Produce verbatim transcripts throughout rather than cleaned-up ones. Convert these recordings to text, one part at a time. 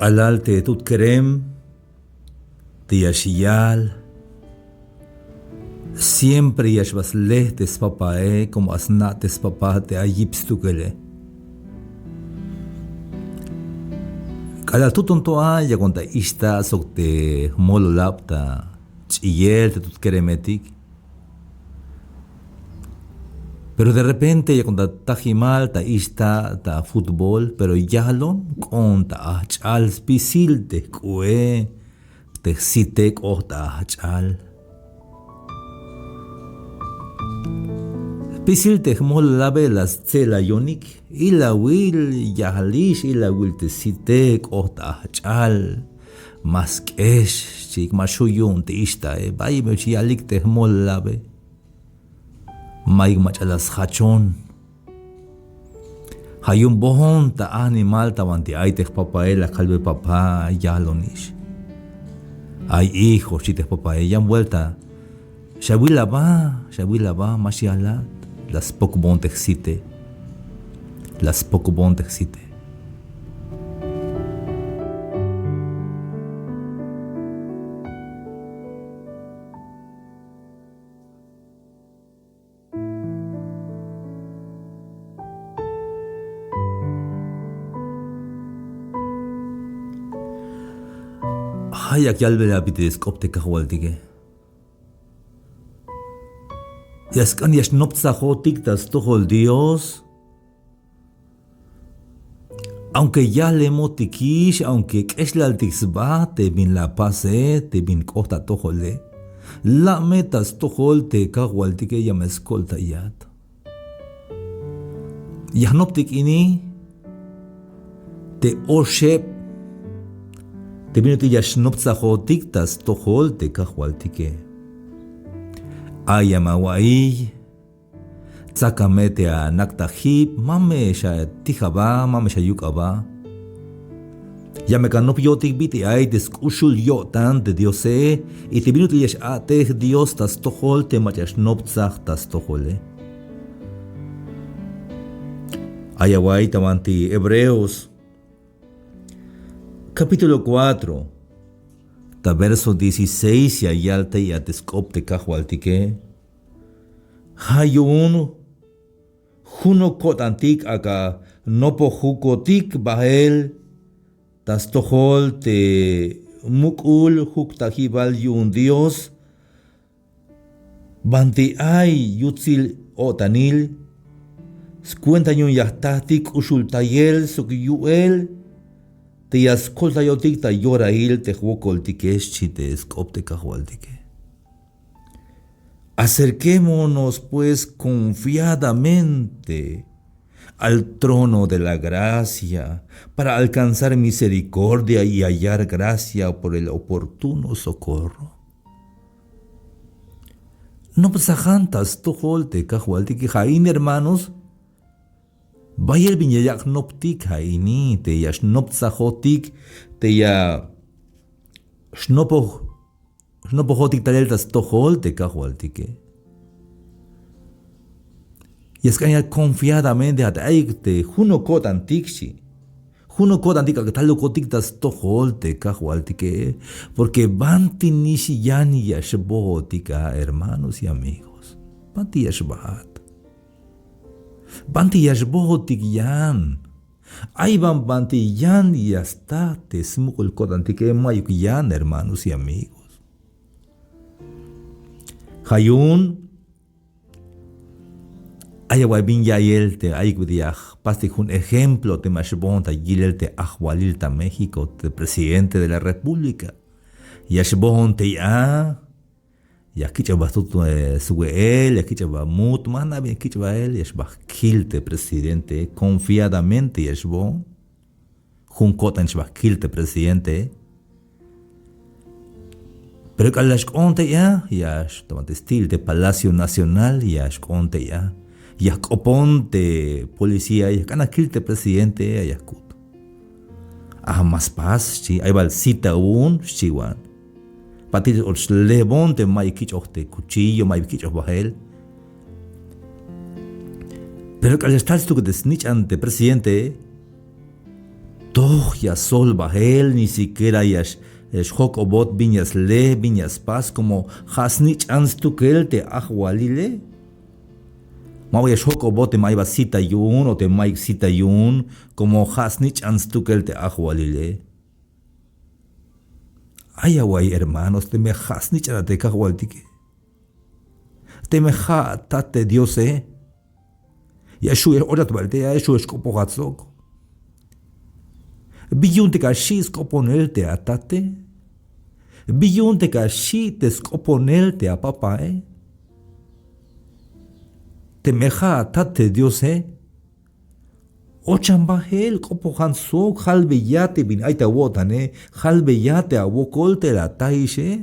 K'alal te tut kerem te ya xyal, siempre ya xba sle te spapae, como a sna' te spapa te ay yip stukele. K'alal tuton to a yakon ta ixta' sok te jmololab ta ch'iyel te tut keremetik. Pero de repente yakon ta tajimal ta ixta' ta futbol, pero yalon k'oon ta ajch'al, spisil te jk'u'e, te jsite k'ot ta ajch'al. Spisil te jmololabe la stse'layonik, ilawil yalix, ilawil te jsite k'ot ta ajch'al. Ma sk'ex, xchiik, ma xju' yu'un te ixta'e, bayel me xyalik te jmololabe. Mayuk mach'a la sjachon. Ja' yu'un boon ta animal ta banti ay te jpapae, la kalbe: papa, yalonix. Ay hijo, xchi te jpapae, yan buelta. Xawil aba, xawil aba, ma xyalat. La spokbon te jsite. La spokbon te jsite. Ja' yak yalbel abi te sk'op te kajwaltike. Ya sk'an ya xnoptsajotik ta stojol Dios. Aunque yalemotikix, aunque k'exlaltik sba te bin la pase, te bin k'ot ta atojole, la' me ta stojol te kajwaltike, ya me skoltayat. Ya jnoptik ini te oxeb te bin ut'il ya xnoptsajotik ta stojol te kajwaltike. Ay ya me awa'iy, tsakame te anaktajib, ma me xatij aba, ma me xayuk' aba. Ya me kanop yo'tik bit'il ay te sk'uxul yo'tan te Diose, y te bin ut'il ya x-a'tej Dios ta stojol te mach'a xnoptsaj ta stojole. Ay awa'iy ta banti Hebreos capítulo cuatro ta verso dieciséis ya yal tey a te sk'op te kajwaltike. Ja' yu'un junok ko'tantik ak'a nopojukotik bael ta stojol te muk'ul juktajibal yu'un Dios, banti ay yutsil o'tanil, skuenta yu'un ya jtatik k'uxultayel sok yu'el te ya skoltayotik ta yorail te jwokoltike, xchi te sk'op te kajwaltike. Acerquémonos, pues, confiadamente al trono de la gracia para alcanzar misericordia y hallar gracia por el oportuno socorro. Noptsajan ta stojol te kajwaltike. Ja' in, hermanos, bayel bin ya yak' jnoptik ja' ini te ya xnoptsajotik, te ya xnopoj xnopojotik talel ta stojol te kajwaltike. Ya sk'an ya confiadamente, ja' te ayuk te junok ko'tantik, xchi. Junok ko'tantik ak'a talukotik ta stojol te kajwaltike. Porque banti nix yan ya xbojotik a, hermanos y amigos. Banti ya xbaat. Banti ya xbojotik yan. Ay ban banti yan ya sta te smuk'ul ko'tantike, mayuk yan, hermanos y amigos. Ja' yu'un ay awa'iy bin ya'iyel te ayuk bit'il ya jpastik jun ejemplo te ma xboon ta yilel te ajwalil ta México, te presidente de la República. Ya xboon tey a, ya kich'oj ba tut, eh, swe'el, ya kich'oj ba mut, ma jna' bin ya kich'oj bael, ya xba jkil te presidente, confiadamente ya xboon. Jun ko'tan xba jkil te presidente. Pero k'alal la xk'oon tey a, ya xtoman te stil te Palacio Nacional, ya xk'oon tey a. Ya jk'opon te policía, ya jk'an akil te presidente, ya jkut. A, ma spas, xchi, ay bal cita awu'un, xchiwan. Patil och lebon te mayuk kich'oj te cuchillo, mayuk kich'oj bael. Pero k'alal ya xtal stukel te snich'an te presidente, Toj ya sol bael, ni siquiera ya x-, ya xjojk'obot bin ya sle, bin ya spas, como ja' snich'an stukel te ajwalile. Ma ba ya xjojk'obot teme ay ba cita yu'un o teme mayuk cita yu'un, como ja' snich'an stukel te ajwalile. Ay awa'iy hermanos, teme ja' snich'anat te kajwaltike. Teme ja' atat te Diose, ya xju' ya x-ochat bael te, ya xju' ya xk'opojat sok. Bi yu'un te ka xi' sk'oponel te atate. Bi yu'un te ka xi' te sk'oponel te apapae. Teme ja' atat te Diose, ochan bael, k'opojan sok, jalbeya te bin ay ta awo'tane, jalbeya te awokol te la ataixe.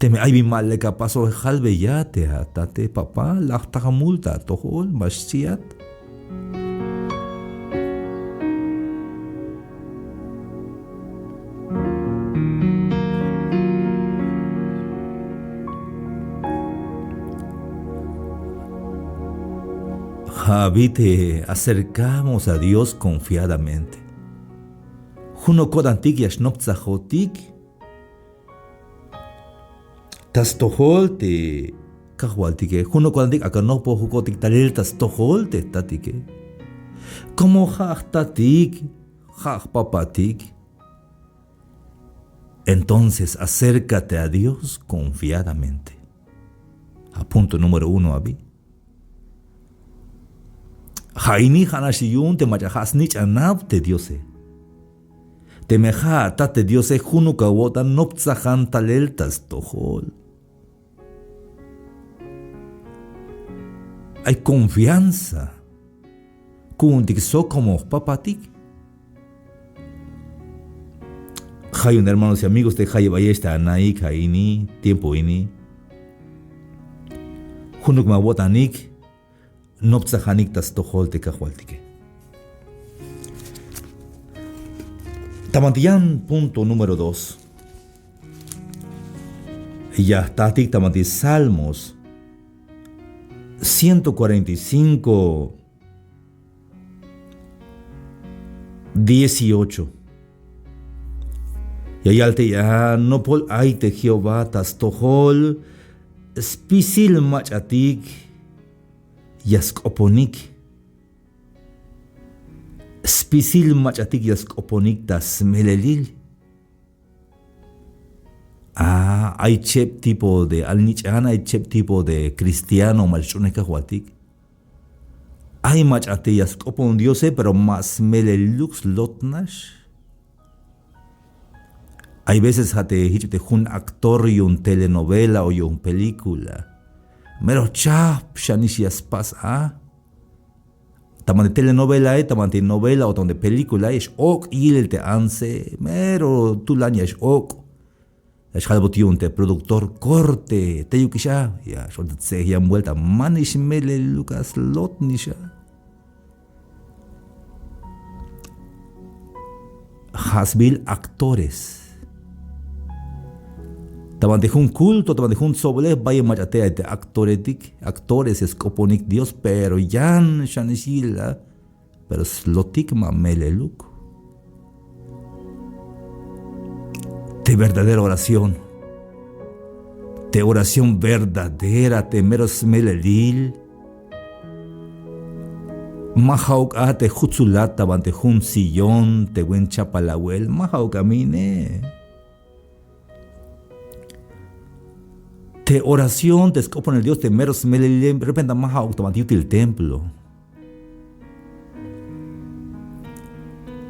Teme ay bin ma lek apasoje, jalbeya te atate, papa, laj ta jmul ta atojol, ma xchiat. Ja' abi te acercamos a Dios confiadamente. Junok ko'tantik ya xnoptsajotik ta stojol te kajwaltike. Junok ko'tantik ak'a nopojukotik talel ta stojol te jtatike. Como ja' jtatik, ja' jpapatik. Entonces acércate a Dios confiadamente. A punto número uno abi. Ja' ini ja' nax yu'un te mach'a ja' snich'anab te Diose. Teme ja' atat te Diose, junuk awo'tan noptsajan talel ta stojol. Ay confianza. Ku'untik sok como jpapatik. Ja' yu'un hermanos y amigos te jayeb ayex ta anaik ja' ini, tiempo ini. Junuk me awo'tanik, noptsajanik ta stojol te kajwaltike. Ta banti yan punto número dos. Ya jtatik ta banti Salmos ciento cuarenta y cinco, dieciocho. Ya yal te ya nopol ay te Jehová ta stojol spisil mach'atik ya sk'oponik. Spisil mach'atik ya sk'oponik ta smelelil. Ah, ay cheb tipo de alnich'an, ay cheb tipo de cristiano ma xch'unej kajwaltik. Ay mach'a te ya sk'opon Diose, pero ma smeleluk slot nax. Hay veces ja' te jich te jun actor yu'un telenovela o yu'un película. Mero chajp xanix ya spas a. Ta banti telenovelae, ta banti novela o ta banti películae, ya x-ok' yilel te antse, mero tulan ya x-ok'. Ya xjalbot yu'un te productor, corte, teyukix a, ya xol te tse'ej yan vuelta, manix meleluk a, slot nix a. Ja' sbiil actores. Ta banti jun culto, ta banti jun tsoblej, bayel mach'a te ay te actoretik, actores ya sk'oponik Dios, pero yan xanix yilel a, pero slotik ma meleluk. Te verdadera oración, te oración verdadera, te mero smelelil, ma ja'uk a te jutsulat ta banti jun sillón, te buen chapal awel, ma ja'uk a me ine. Te oración, te sk'oponel Dios, te mero smelelile, repente ma ja'uk ta banti yutil templo.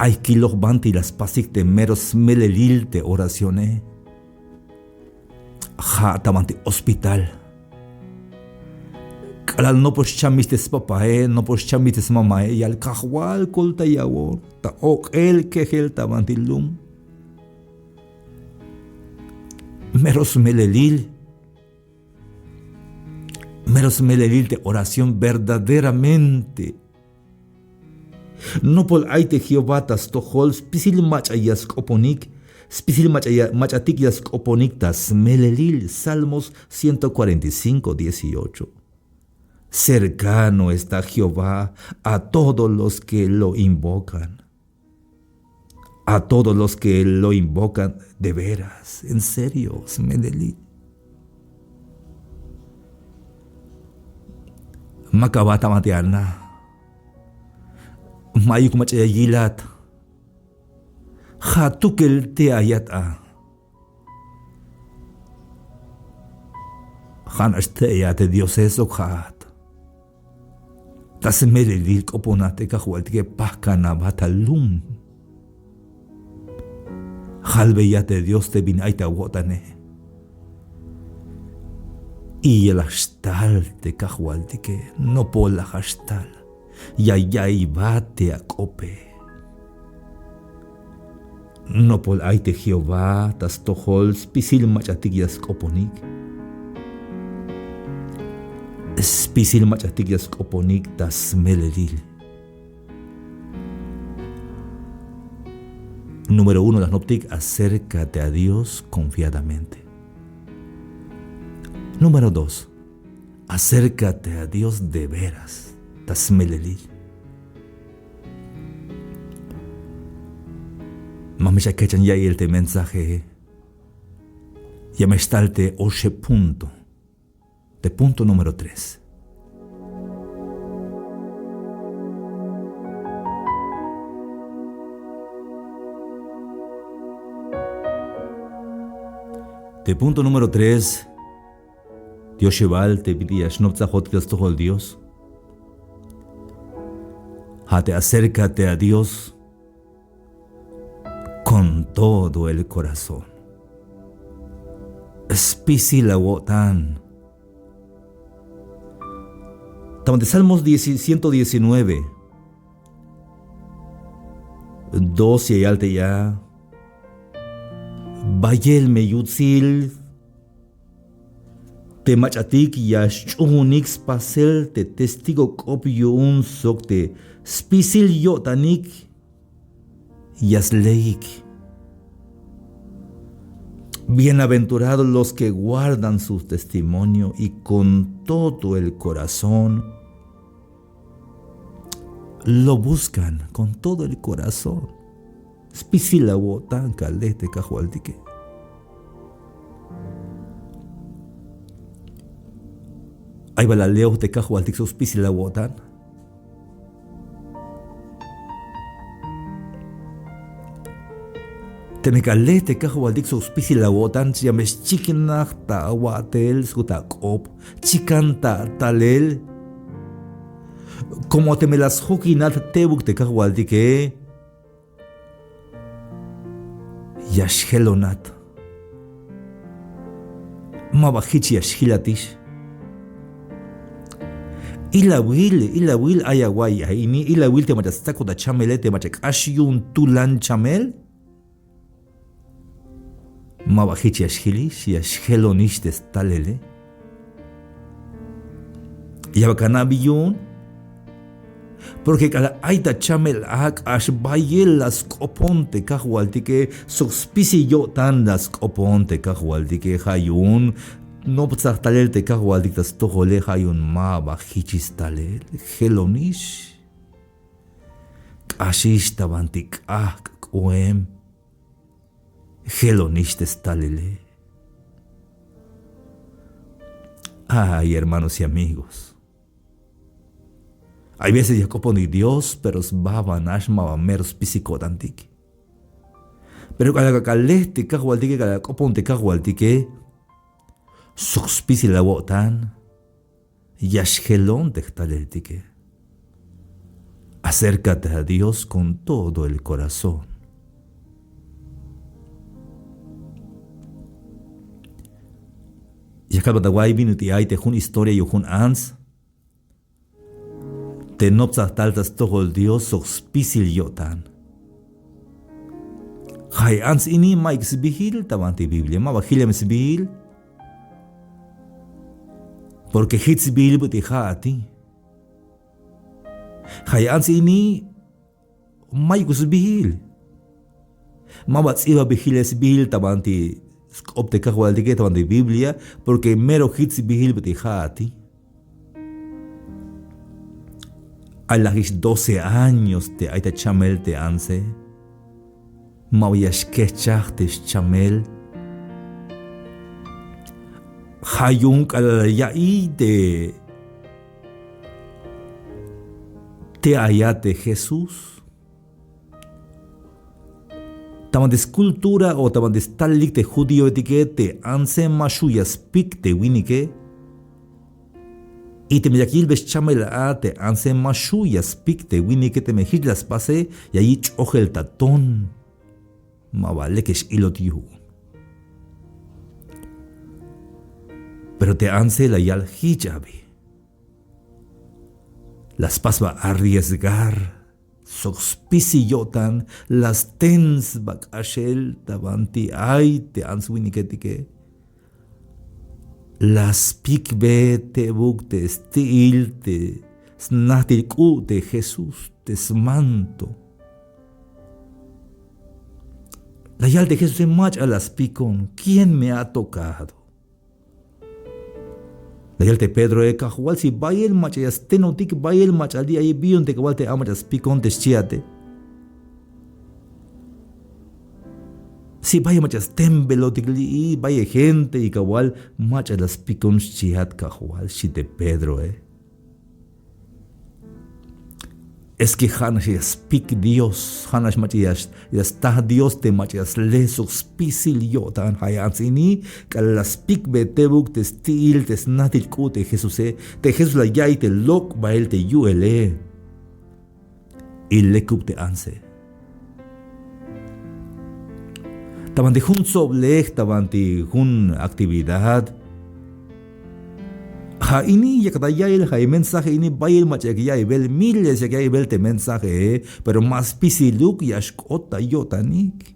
Ay kiloj banti la spasik te mero smelelil te oracione. Ja' ta banti hospital. K'alal nopol xchamix te spapae, nopol xchamix te smamae, yal: Kajwal, koltayawon ta ok'el kejel ta banti lum. Mero smelelil. Mero smelelil te oración verdaderamente. Nopol ay te Jehová ta stojol, spisil mach'a ya sk'oponik, spisil mach'a ya, mach'atik ya sk'oponik ta smelelil. Salmos ciento cuarenta y cinco, dieciocho. Cercano está Jehová a todos los que lo invocan. A todos los que lo invocan de veras, en serio, smelelil. Maka ba ta banti ana. Mayuk mach'a ya yilat. Ja' tukel te ayat a. Ja'nax te ayat te Diose sok ja'at. Ta smelelil k'oponat te Kajwaltike, pajkan aba ta lum. Jalbeya te Dios te bin ay ta awo'tane. Y ya laj xtal te Kajwaltike, nopol lajax tal. Ya ya'iybat te ak'ope. Nopol ay te Jehová ta stojol spisil mach'atik ya sk'oponik. Spisil mach'atik ya sk'oponik ta smelelil. Número uno, la jnoptik, acércate a Dios confiadamente. Número dos, acércate a Dios de veras, ta smelelil. Ma me xakechan ya'iyel te mensaje, ya me xtal te oxeb punto. Te punto número tres. Te punto número tres, te oxebal te bit'il ya xnoptsajotik ta stojol Dios. Ja' te acércate a Dios con todo el corazón. Spisil awo'tan. Ta banti Salmos diez, ciento diecinueve, dos ya yal te ya: Bayel me yutsil te mach'atik ya xch'uunik spasel te testigo k'op yu'un sok te spisil yo'tanik ya sleik. Bienaventurados los que guardan su testimonio y con todo el corazón lo buscan, con todo el corazón. Spisil awo'tan kale te Kajwaltike. Ay bal aleoj te Kajwaltik sok spisil awo'tan. Teme kale te Kajwaltik sok spisil awo'tan, ya me xchiknaj ta awa'tel sok ta ak'op, chikan ta atalel. Como teme la sjokinat tebuk te Kajwaltike, ya xjelonat. Ma ba jich ya xjilatix. Ilawil, ilawil ay awa'iy a ini, ilawil te mach'a stsakot achamele, te mach'a k'ax yu'un tulan chamel. Ma ba jich ya xjilix, ya xjelonix te stalele. Ya bal kana' bi yu'un. Porque k'alal ay ta chamel a, k'ax bayel la sk'opon te Kajwaltike, sok spisil yo'tan la sk'opon te Kajwaltike, ja' yu'un noptsaj talel te Kajwaltik ta stojole, ja' yu'un ma ba jichix stalel, jelonix. K'axix ta banti k'ajk' k'oem. Jelonix te stalele. Ay, hermanos y amigos. Hay veces ya jk'oponik Dios, pero sba ba nax, ma ba mero spisil ko'tantik. Pero k'alal kale te Kajwaltike, k'alal k'opon te Kajwaltike sok spisil awo'tan, ya xjelon te jtaleltike. Acércate a Dios con todo el corazón. Ya kalbat awa'iy bin ut'il ay te jun historia yu'un jun ants te noptsaj tal ta stojol Dios sok spisil yo'tan. Ja' ants ini ma'yuk sbiil ta banti Biblia, ma ba jilem sbiil. Porque jich sbiil bit'il ja'ati. Ja' ants ini ma'yuk sbiil. Ma ba ts'ibabil jilel sbiil ta banti sk'op te Kajwaltike, ta banti Biblia, porque mero jich sbiil bit'il ja'ati. Ay la jich doce años te ay ta chamel te antse. Ma ba ya xkejchaj te xchamel. Ja' yu'un k'alal la ya'iy te, te ayat te Jesús. Ta banti scultura o ta banti stalilik te judíoetike, te antse ma xju' ya spik te winike. Y teme yak yilbe xchamel a te antse, ma xju' ya spik te winike, teme jich la spase ya yich' ch'ojel ta ton. Ma ba lek x-ilot yu'un. Pero te antse la yal jich abi. La spas sba arriesgar sok spisil yo'tan, la sten sba k'axel ta banti ay te ants winiketike. La spikbe tebuk te sti'il te snajtil k'u' te Jesús, te smanto. La yal te Jesuse: Mach'a la spikon, ¿quién me ha tocado? La yal te Pedroe: Kajwal, si bayel mach'a ya stenotik, bayel mach'a li' ay, bi yu'un te kawal te ay mach'a spikon te xchiate. Si bayel mach'a stenbelotik li'i, bayel gente y kawal mach'a la spikon xchiat, Kajwal, xchi te Pedroe. Es que ja'nax ya spik Dios, ja'nax mach'a ya, ya sta Dios te mach'a ya sle sok spisil yo'tan. Ja' ants ini k'alal la spikbe tebuk te sti'il te snajtil k'u' te Jesuse, te Jesús la ya'iy te lok' bael te yu'ele. Y lekub te antse. Ta banti jun tsoblej, ta banti jun actividad. Ja' ini yakat ta ya'iyel ja' mensaje ini, bayel mach'a yak ya'iyel, miles yak ya'iyel te mensaje, pero ma spisiluk ya xk'ot ta yo'tanik.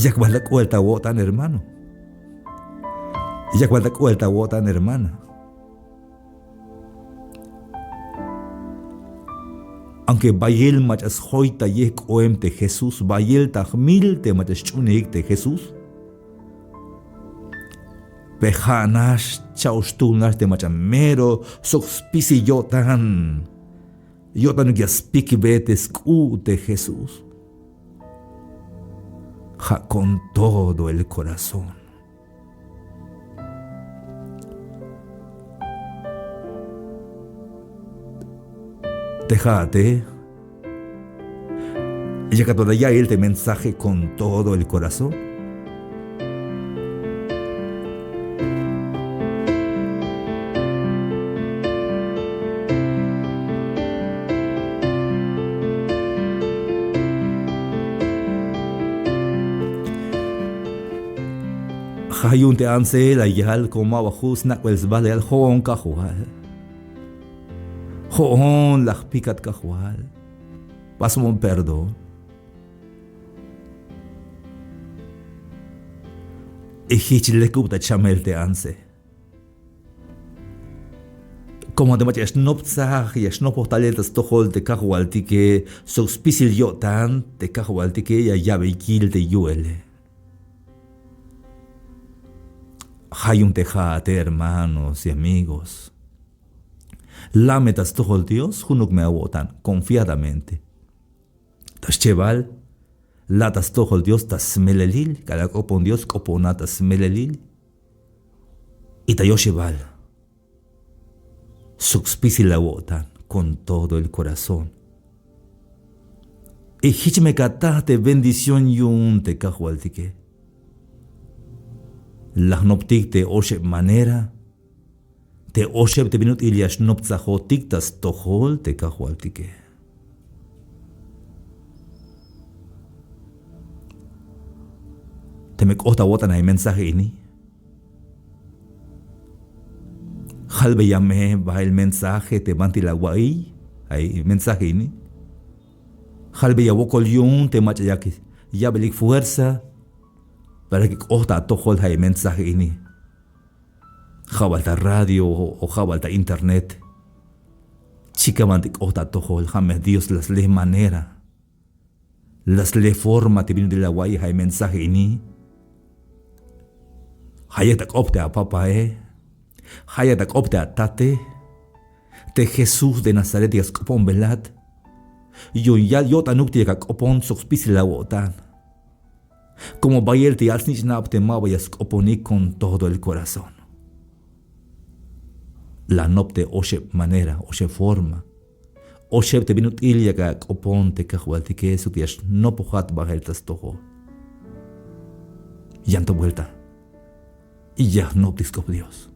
Yak bal ta k'oel ta awo'tan, hermano. Yak bal ta k'oel ta awo'tan, hermana. Aunque bayel mach'a sjoytayej k'oem te Jesús, bayel ta jmil te mach'a sch'uunejik te Jesús, pe ja'nax cha'oxtuul nax te mach'a mero sok spisil yo'tan, yo'tanuk ya spikbe te sk'u' te Jesús. Ja' con todo el corazón. Te ja'ate, yakat ta ya'iyel te mensaje con todo el corazón. Ja' yu'un te antse la yal, como ma ba jun snak'bel sba, la yal: Jo'on, Kajwal. Jo'on, la jpikat, Kajwal. Pasbon perdón. Y jich lekub ta chamel te antse. Como te mach'a ya xnoptsaj, ya xnopoj talel ta stojol te Kajwaltike sok spisil yo'tan, te Kajwaltike ya ya'be yil te yu'ele. Ja' yu'un te ja'ate, hermanos y amigos. La' me ta stojol Dios, junuk me awo'tan confiadamente. Ta schebal, la' ta stojol Dios ta smelelil, k'alal k'opon Dios, k'opona ta smelelil. Y ta yoxebal, sok spisil awo'tan con todo el corazón. Y jich me ka ataj te bendición yu'un te Kajwaltike. La jnoptik te oxeb manera, te oxeb te bin ut'il ya xnoptsajotik ta stojol te Kajwaltike. Teme k'ot ta awo'tan ay mensaje ini, jalbeya me bael mensaje te banti la awa'iy ay mensaje ini. Jalbeya wokol yu'un te mach'a yak ya'belik fuerza para que k'ot ta atojol ay mensaje ini. Ja' bal ta radio o ja' bal ta internet. Chikan banti k'ot ta atojol, ja' me Dios la sle manera, la sle forma te bin ut'il la awa'iy ay mensaje ini. Ja' yak ta k'op te apapae, ja' yak ta k'op te atate, Te Jesús de Nazaret ya sk'oponbelat. Yu'un yal yo'tanuk te yak ak'opon sok spisil awo'tan. Komo bayel te ya snich'nab te ma ba ya sk'oponik con todo el corazón. La nop te oxeb manera, oxeb forma, oxeb te bin ut'il yak ak'opon te Kajwaltike sok te ya snopojat bael ta stojol. Yan to buelta. Y ya jnoptik sk'op Dios.